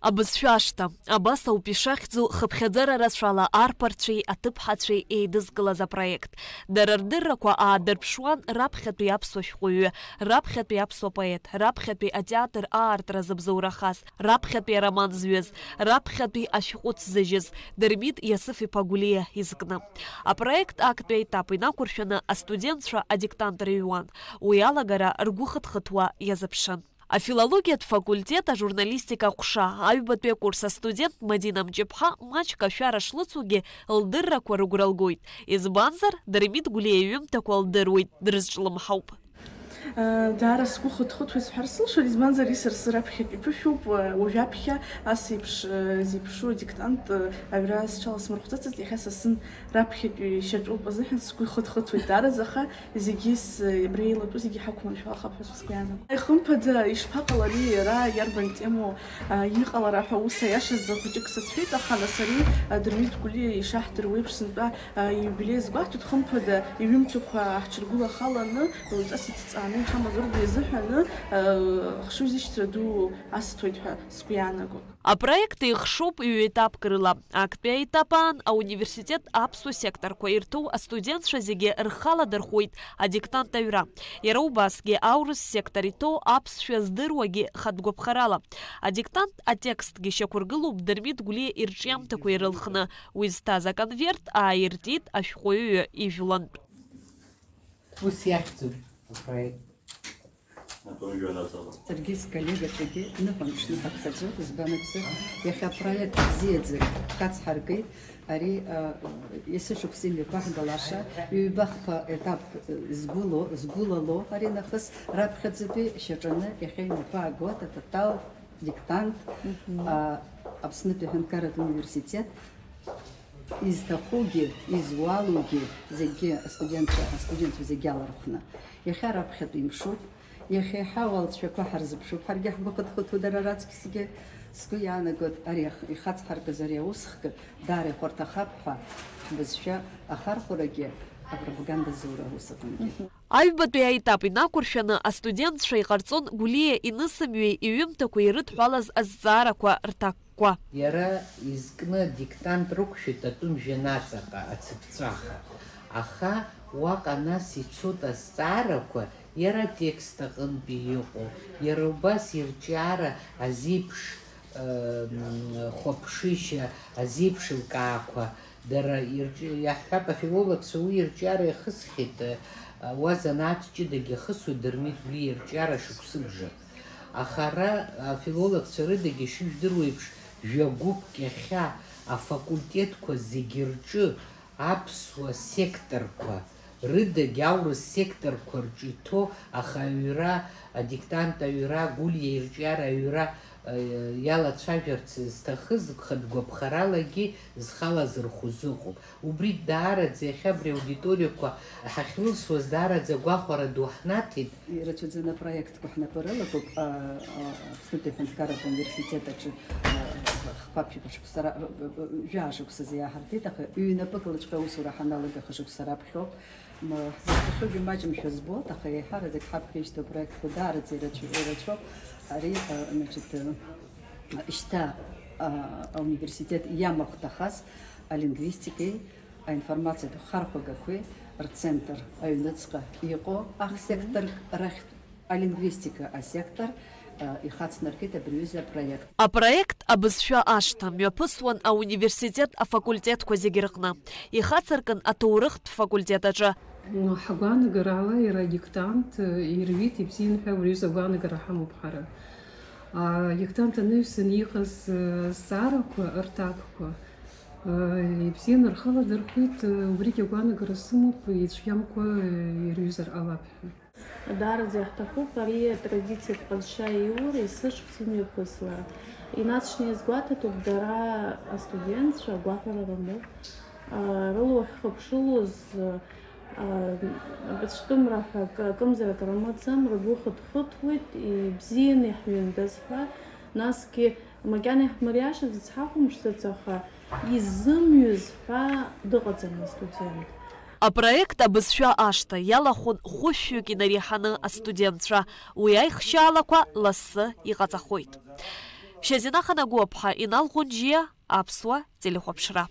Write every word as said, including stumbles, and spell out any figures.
Абызшәа ашҭа, абас ауп ишахьӡу хыԥхьаӡара рацәала арԥарцәеи аҭыԥҳацәеи еидызкылаз апроект. Дара рдыррақәа аадырԥшуан раԥхьатәи аԥсуа шәҟәыҩҩы, раԥхьатәи аԥсуа поет, раԥхьатәи атеатр аартра зыбзоурахаз, раԥхьатәи ароман зҩыз, раԥхьатәи ашәҟәы ҭзыжьыз Дырмит Иасыф-иԥа Гәлиа изкны. Апроект актәи аетап инақәыршәаны астудентцәа адиктант рыҩуан. Уи алагара ргәы хыҭхыҭуа иазыԥшын. Афилологиатә факультет ажурналистика аҟәша аҩбатәи акурс астудент Мадина Мҷыԥҳа маҷк ашәара шлыцугьы лдыррақәа рыгәра лгоит. Избанзар, Дырмит Гәлиа иҩымҭақәа лдыруеит, дрызҿлымҳауп. Даара сгәы хыҭхыҭуеит сҳәар сылшоит, избанзар, исырсы раԥхьатә иԥышәоуп, уажәаԥхьа ас еиԥш зеиԥшу адиктант аҩра сҽаласмырхәыцыцызт, иахьа са сын раԥхьатәи шьаҿоуп азыҳәан сгәы ихыҭхыҭуеит даараӡа, аха зегьы с-, абра еилатәоу зегьы ҳақәманшәалахап ҳәа сгәы иаанагоит. Ихымԥада, ишԥаҟалари иара, иарбан темоу, а, иҟалара ҳәа ус аиашазы хәыҷык сацәшәеит, аха нас ари, а, Дырмит Гәлиа ишаҳдыруа еиԥш сынтәа, а, ииубилеи азгәаҳҭоит, хымԥада, иҩымҭақәа ҳҽыргәылахаланы, уаҩҵас иҭҵааны иҳамаз урҭ изыҳәаны, а, хшыҩзышьҭра ду асҭоит ҳәа сгәы иаанагоит. Апроект еихшоуп ҩ-етапк рыла. Актәи аетап аан ауниверситет аԥсуа секторқәа ирҭоу астудентцәа зегьы рхала дырхәоит адиктант аҩра. Иара убасгьы аурыс сектор иҭоу аԥсшәа здыруагьы хатә гәаԥхарала. Адиктант атекстгьы шьақәыргылоуп Дырмит Гәлиа ирҿиамҭақәа ирылхны. Уи зҭаз аконверт ааиртит ашәҟәыҩҩы ижәлантә. Ус иахьӡуп апроект. Саргьы сколлегацәагьы ныҳәамԥшны ҳаԥхьаӡоуп, избан акәзар, иахьа апроект бзиаӡак хацҳаркит, ари, а, есышықәса имҩаԥаҳгалаша, ҩба-хԥа етапк, э, згәыло, згәылало, ари нахыс раԥхьаӡатәи шьаҿаны иахьа имҩаԥаагоит атотал диктант, а, Аԥснытәи аҳәынҭқарратә университет изҭахугьы, изуалугьы зегьы астудентцәа, астудентцәа зегьы алархәны. Иахьа раԥхьатәи мшуп, иахьа еиҳау алҵшәақәа ҳарзыԥшуп, ҳаргьы ҳгәы хыҭхыҭуа дара раҵкьысгьы. Сгәы иаанагоит, ари ах-, ихацҳаркыз ари аусхк даара ихәарҭахап ҳәа ҳбызшәа ахархәарагьы апропаганда зура ус аҟынгьы. Аҩбатәи аетап инақәыршәаны астудентцәа иҟарҵон Гәлиа инысымҩеи иҩымҭақәеи ирыдҳәалаз азҵаарақәа рҭак. Кәа. Иара изкны адиктант рықәшәеит атәым жәҩан аҵаҟа, ацыԥҵәаха. Аха уаҟа нас ицоит азҵаарақәа, иара атекст аҟынтәи иҟоу, иара убас ирҿиара азеиԥш, ы, м, хәаԥшышьа, азеиԥш лкаақәа, дара ирҿ-, иаҳҳәап, афилологцәа уи ирҿиара иахысхьеит, ы, уа занааҭ ҷыдагь иахысуеит Дырмит Гәлиа ирҿиара шықәсыбжак. Аха ара афилологцәа рыдагьы шыжәдыруеиԥш, жәа-гәыԥк иахьа афакультетқәа зегьы рҿы аԥсуа секторқәа рыдагь аурыс секторқәа рҿы иҭоу, аха аҩра, адиктант аҩра, Гәлиа ирҿиара аҩра, э, иалацәажәарц зҭахыз хатә гәаԥхаралагьы зхалазырхәыз ыҟоуп. Убри даараӡа иахьа абри аудиториақәа ҳахьрылсуаз даараӡа агәахәара ду ҳнаҭеит. Ирацәаӡаны апроектқәа ҳнапы рылагоуп, а, а, Аԥснытәи аҳәынҭқарратә университет аҿы, а, хԥа-ԥшьба шықәса ра-, а, а, а, жәаа шықәсазы иааҳартит, аха ҩнапыкылаҵәҟьа аусура ҳаналага хы-шықәса раԥхьоуп. М, ҳзыхьӡахьоугьы маҷымшәа збоит, аха еиҳараӡак ҳаԥхьа ишьҭоу апроектқәа даараӡа ирацәа-, ирацәоуп. Ари, а, значит, а, шьҭа, а, ауниверситет иамахәҭахаз алингвистикеи аинформациатә хархәагақәеи рцентр аҩныҵҟа иҟоу ахсекторк рахьтә алингвистика асектор, а, ихацнаркит абри аҩыза апроект. Апроект абызшәа ашҭа мҩаԥысуан ауниверситет афакультетқәа зегьы рҟны. Ихацыркын аҭоурыхтә факультет аҿы. Ҳгәаанагарала иара адиктант, э, ирҩит, ибзиан ҳәа уи аҩыза агәаанагара ҳамоуп ҳара. Адиктант анаҩсан иҟаз, э, азҵаарақәа рҭакқәа, э, ибзианы рхала дырхәит, э, убригьы агәаанагара сымоуп, ицәгьамкәа, э, ирҩызар ҟалап ҳәа. Даараӡа иаҳҭахуп ари атрадициатә ҟазшьа аиура, есышықәса имҩаԥыслара. Инаҵшьны иазгәаҭатәуп, дара астудентцәа агәаҳәара рымоуп. Рыла уахьхыԥшылоз, абацәтәымра ҳәа акы, акымзарак рымаӡам, ргәы хыҭхыҭуеит, ибзианы иаҳҩындаз ҳәа, насгьы макьана иаҳмыриашаӡац, ҳахәамԥшӡац, аха изымҩыз ҳәа дыҟаӡам астудент. Апроект абызшәа ашҭа иалахәын хәышәҩык инареиҳаны астудентцәа. Уи аихшьаалақәа лассы иҟаҵахоит. Шьазина Ханагәаԥҳа, Инал Ӷәынџьиа, Аԥсуа телехәаԥшра.